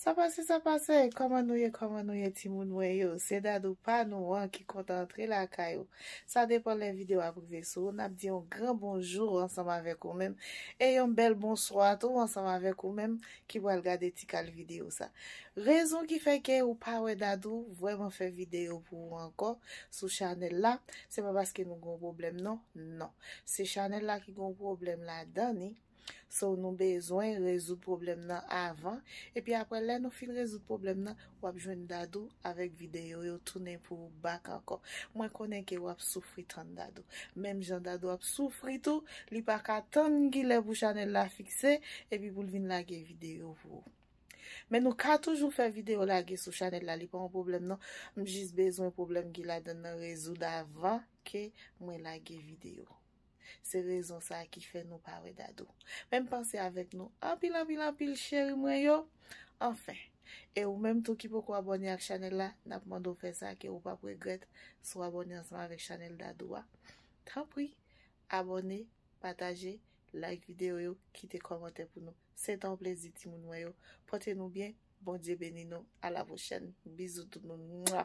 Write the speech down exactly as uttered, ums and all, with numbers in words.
Sa pase, sa pase. Kòman nou ye, kòman nou ye, timoun mwen yo? Se Dadou pa nou an ki kontan antre lakay ou. Sa depann lè videyo a ap rive sou ou, n ap di yon gran bonjou ansanm avèk ou menm, e yon bèl bonswa tou ansanm avèk ou menm ki pral gade ti kal videyo sa. Rezon ki fè ke ou pa wè Dadou vrèman fè videyo pou ou ankò sou chanèl la, se pa paske nou gen yon pwoblèm non, non. Se chanèl la ki gen yon pwoblèm ladan li. So, nou bezwen rezoud pwoblèm nan avan. Epi apre, lè nou fin rezoud pwoblèm nan, w ap jwenn Dadou avèk videyo yo tounen pou ou bak ankò. Mwen konnen ke w ap soufri tann Dadou. Menm jan Dadou ap soufri tou, li pa ka tann kilè pou chanèl la fikse, epi pou l vin lage videyo pou ou. Men nou ka toujou fè videyo lage sou chanèl la, li pa yon pwoblèm non. M jis bezwen pwoblèm ki ladan nan rezoud avan ke mwen lage videyo. Se rezon sa ki fè nou pa wè Dadou. Men m panse avèk nou anpil, anpil, anpil, cheri mwen yo. Anfen, e ou menm tou ki poko abòne ak chanèl la, n ap mande w fè sa ke ou p ap regrèt si w abòne ansanm avèk chanèl Dadou a. Tanpri, abòne, pataje, like videyo yo, kite kòmantè pou nou. Se te yon plezi, timoun mwen yo. Pote nou byen, Bondye beni nou. A la pwochèn. Bizou tout moun. Mwa.